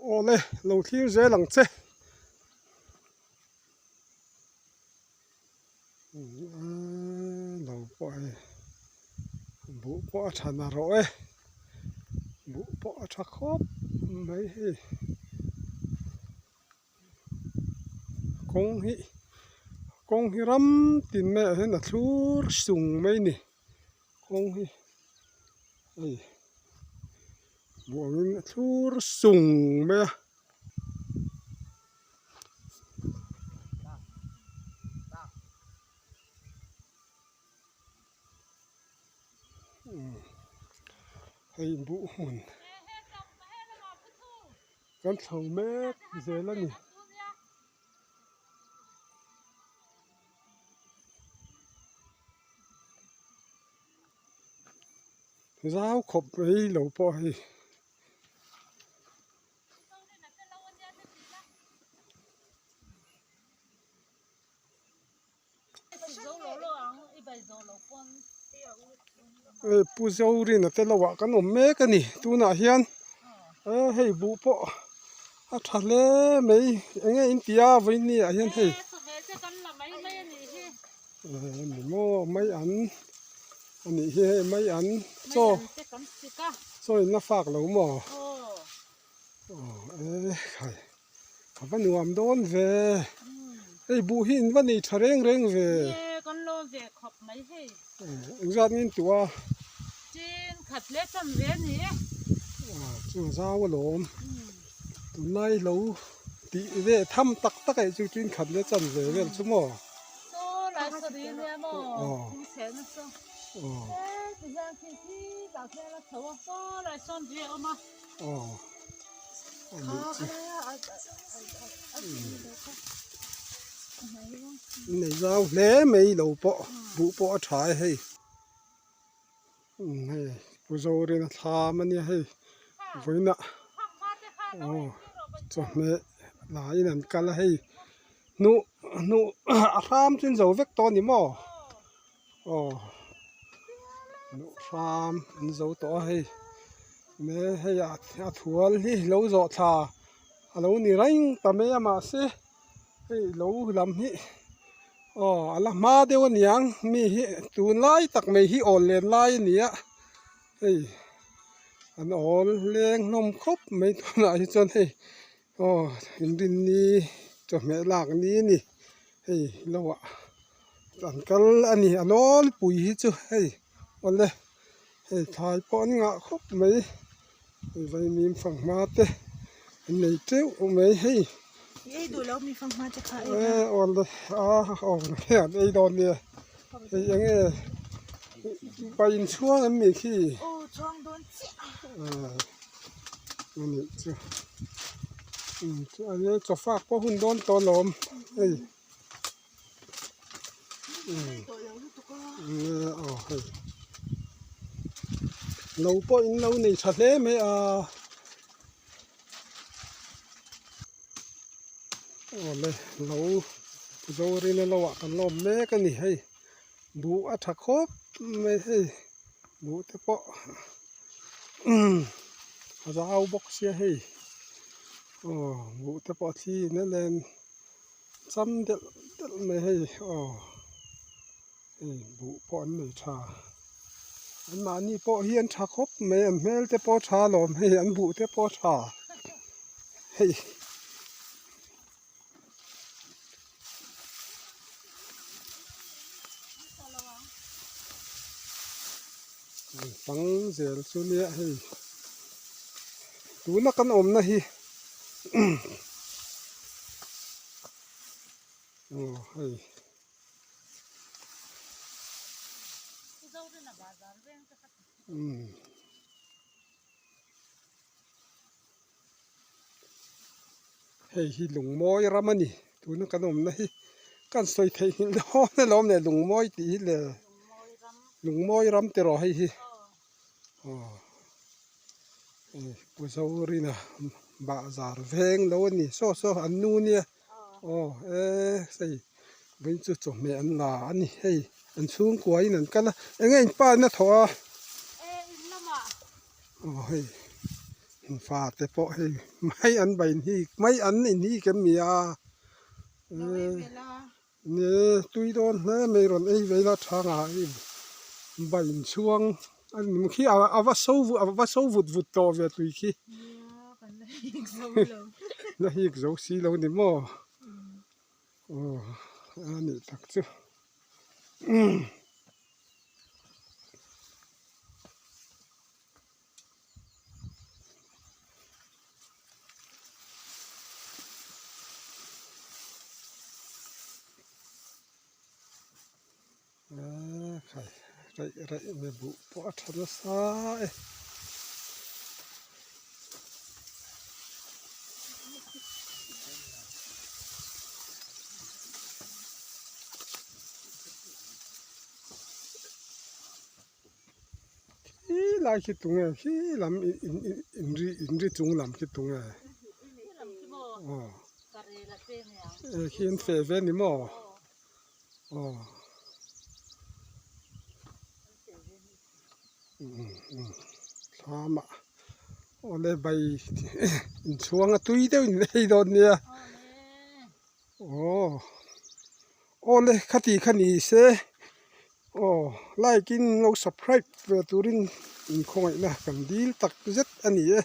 Awle lo thlir zel ang che. Lo pawh hei buh pawh a tha na rawh e buh pawh a tha khawp mai hei kawng hi kawng hi ram tin maiah hian a thlur sung mai a ni kawng hi hei buh angin a thlur sung mai a. Hei buh hmun kan chho mek zel a ni. Zau khawp mai lo pawh hei. Pu Zorina te lo ah kan awm mek a ni tunah hian hei buh pawh a tha hle mai eng nge in ti a vawiin ah hian hei maw mai an a nih hi hei mai an chaw chaw in la fak lo maw aw e khai. A va nuam dawn ve. Hei buh hi in va nei tha reng reng ve. Nge kan lawm ve khawp mai hei. Engzat nge in tuh a? Tin khat leh chan ve a ni e. Chu a zau alawm. Tunlai lo tih ve tham tak tak eih chu tin khat leh chan ve vel chu maw? Saw lai saw ri ania maw? Thing chhe na saw. He ti hian khi khi tah khian a chho a saw lai sawn ri a awm a. Nei zau hle mai lo pawh buh pawh a tha e hei hei pu Zorina thlam a nia hei vawiinah aw chawhmeh laiin an kal a hei hnuh hnuh a hram chu an zo vek tawh a ni maw aw hnuh hram an zo tawh a hei. Me hei a a thual hi lo zawh thla a lo ni reng ta mai a mahse hei lo lam hi aw a la hma deuh a niang mi hi tunlai tak mai hi awl len lai a ni a hei an awl leng hlawm khawp mai tunah hi chuan hei aw inrinni chawhmeh lak ni a ni hei lo ah an kal a ni a nawlpui hi chu hei awle. Hei thlai pawh an ngah khawp mai vaimim fanghma te an nei teuh mai hei awle a aw an ei dawn nia hei eng nge pa inchhuang em ni khi a nih chu chaw fak pawh hun dawn tawh alawm hei. Lo pawh in lo nei tha hle mai a awle lo Zorina lo ah kan lawm mek a ni hei buh a tha khawp mai hei buh te pawh a zau bawk sia hei aw buh te pawh a thli in a len. Cham delh delh mai hei aw hei buh pawh an nei tha an mahni pawh hi an tha khawp mai an hmel te pawh a tha alawm hei an buh te pawh a tha hei. Pang zel chu nia hei tuna kan awmna hi. Aw hei umm hei hi lungmawi ram a ni tuna kan awmna hi kan sawi theihnghilh dawn alawm le lungmawi tih hi le lungmawi ram tih erawh hei hi aw. Pu Zorina bahzar veng lo a ni saw saw an nu nia aw e hei vawiin chu chawhmeh an la a ni hei an chhungkua in an kal a eng nge in pa in a thawh a aw hei. Fate pawh hei mai an bain hi mai an in hi kem mi a ne tui dawn hle mai rawn ei ve ila tha nga hei bain chhuang a ni khi a va so a va so vut vut tawh ve tui khi la hik zo si lo ni maw aw a nih tak chu. Khai raih raih mai buh pawh a tha nasa e. Khi lai khi tunge khi lam inri inri chung lam khi tunge aw eh khi an feh ve ni maw aw thlamah awle bai inchhuang a tui deuh in ei dawn nia aw awle khati kha ni se. Aw like in lo subscribe ve turin in khawngaihna kan dil tak zet a ni e.